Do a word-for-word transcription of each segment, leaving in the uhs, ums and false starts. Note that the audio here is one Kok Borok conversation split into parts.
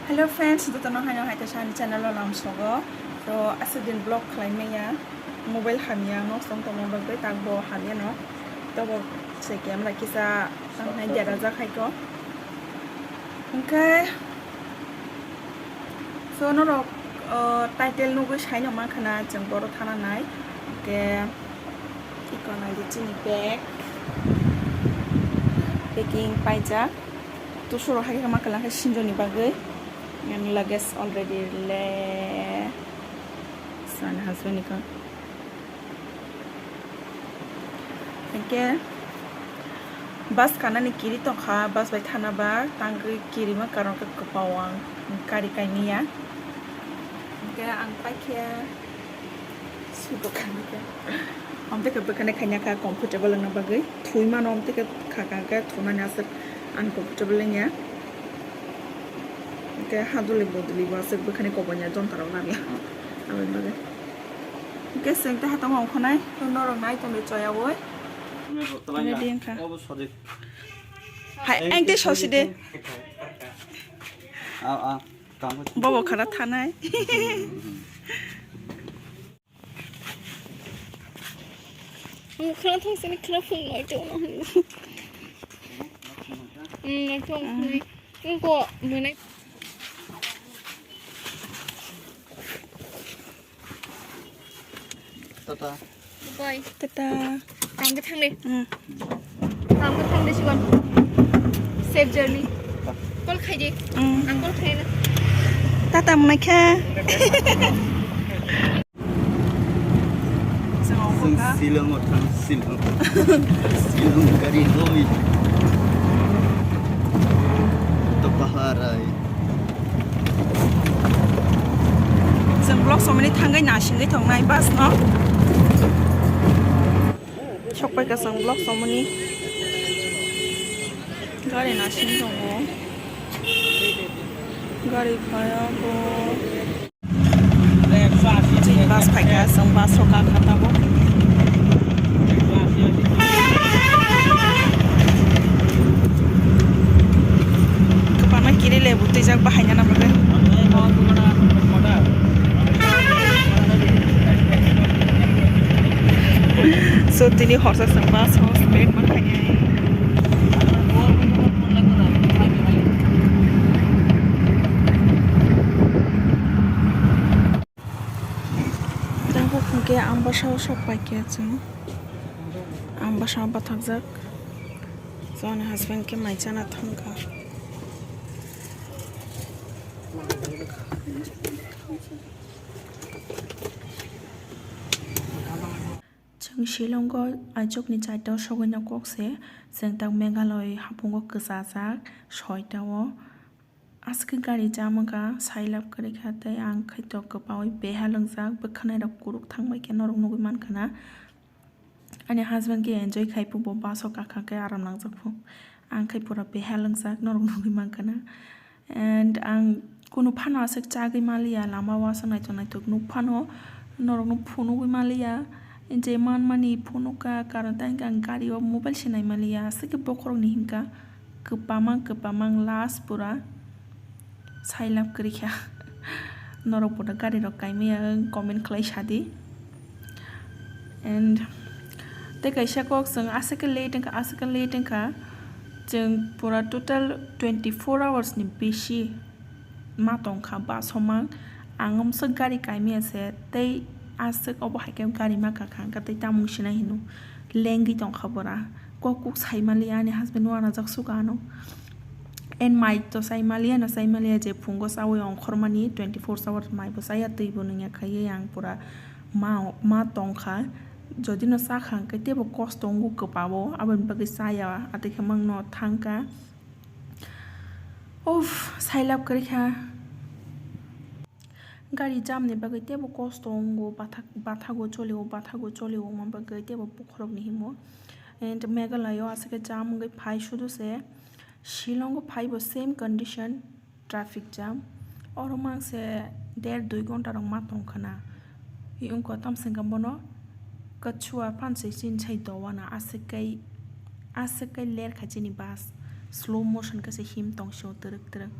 Hello friends, jotono haino hai kaisa ani channel o lamsogo. To aswk din vlog khlai maya, mobile hamya, nok song tongma bagwi takbo hamya no. Tobo se camera kisa tangnai derajak hai ko. Hwnkhe so norok, uh, title nugwi saino mankha na chwng boro thana nai. Hwnkhe iko nai di chini bag, packing paijak. Tusuro hai khe ma kwlangkhe sinjoni bagwi. And luggage already le. Sani husband ni kha. Hwnkhe bus kanani kiri tongkha, bus bai thana ba tangwi kirima karon khe kwpao ang gari kaimaya. Hwnkhe ang paikhe Sudo khanikhe. Amtwi khe bwkhani khaina kha comfortable wngna bagwi. Thwi mano amtwi khe kha kha khe thunani aswk uncomfortable wngya. Hwnkhe haduli boduli bo aswk bwkhani kobonya jonta rok narla. Aboni bagwi. Hwnkhe chwng tei hatamo ongkhonai norok nai tongwi choyaui. Tongwi di wngkha. Hai, ang tei sosi de. Bobo khara thanai. Ang khwna thang sini khwna phung noi tong no. Hmm, noi tong noi. Ang ko mwnai. Tata. Bye. Tata. Tang ke thang de. Hmm. Tang ke thang de sigon. Safe journey. Call khai de. Hmm. Ang call khai na. Tata mwnai kha. Chwng Shillong o thang, Shillong. Shillong gari noi. To paharai. Chwng vlog somani thangwi nasingwi tongnai bus no. Sokpai ka chwng vlog somani. Gari nasing tongo. Gari phaiya bo. Chini bus phaikha, chwng bus o kakha tabuk. Kwbangma kiri lebu twijak bahaina nang bagwi. So tini horsa chwng bus o spend ma khainai. Tabuk hwnkhe Ambasa o sok paikha chwng. Ambasa o bathakjak. So ani husband khe mai chana thangkha. Chwng Shillong o aichukni charta o sogwino kok se, chwng tak Meghalaya hapungo kwchajak soita o. Aswk gari jam wngkha, sailab kwrwi kha tei ang khaito kwbaui beha lwngjak, bwkhwnai rok kuruk thangbai khe norok nugwi mankha na. Ani husband khe enjoy khai phu, bo bus o kakha khe aram nangjak phu. Ang khai pura beha lwngjak, norok nugwi mankha na. And ang kunu phano aswk chagwi maliya, lama o aswk naithok naithok nuk phano norokno phunugwi maliya. Je manmani phunukha, karon tei ang gari o mobile se nai maliya, aswk khe bokhorok ni hinkha. Kwpamang kwpamang last pura sailab kwrwi kha. Norok bo da gari rok kaimaya wng comment khlai sadi. And tei kaisa kok chwng aswk khe late wngkha, aswk khe late wngkha. Chwng pura total twenty four hours ni bisi ma tongkha bus o mang. Ang omswk gari kaimaya se tei aswk obo hai khe gari ma kakha wngkha tei tamung sinai hino lengwi tongkha bora. Kok kuk sai maliya ani husband uanajak suka ano. And mai to sai maliya no sai maliya je phungo chaui ongkhormani twenty four hours mai bo chaya twi bo nungya khaiwi ang pura ma, ma tongkha. Jodi no chakha hwnkhe teibo kosto wngo kwpa bo, aboni bagwi chaya atwi khe mangno thangkha. Uff, sailab kwrwi kha. Gari jam ni bagwi teibo kosto wngo, bathak-, bathago cholio, bathago cholio wngma bagwi teibo bokhorok ni himo. And Meghalaya o aswk khe jam wngwi phai sudu se, Shillong o phai bo same condition, traffic jam. Oro mang se der dui ghonta rok ma tong khna. Wngkha tamswk hwnkha bono Kachua phan se chini sai dowana aswk kai, aswk kai ler kha chini bus. Slow motion khe se him tong sio twrwk twrwk.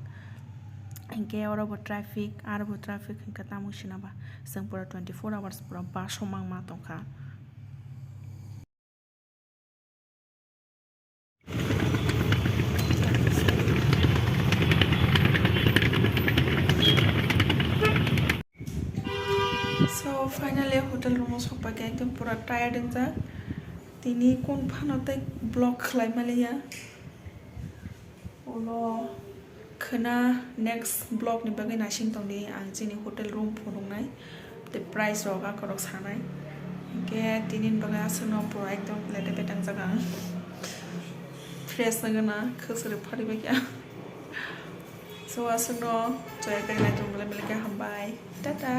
Hinkhe oro bo traffic, aro bo traffic hinkhe tamo sinaba. Chwng pura twenty four hours pura bus o mangma tongkha. So finally hotel room o sokpaikha, ekdom pura tired wngjak. Tini kun phano tei vlog khlai maliya. Ulo khwna next vlog ni bagwi naising tongdi ang chini hotel room phunuknai tei price rok akorok sanai. Hinkhe tini ni bagwi aswkno pura ekdom lete petangjak ang. Fresh wngna khwswrwk pharibaikha. So aswkno chaya kari nai tongmani belai khe hambai. Tata.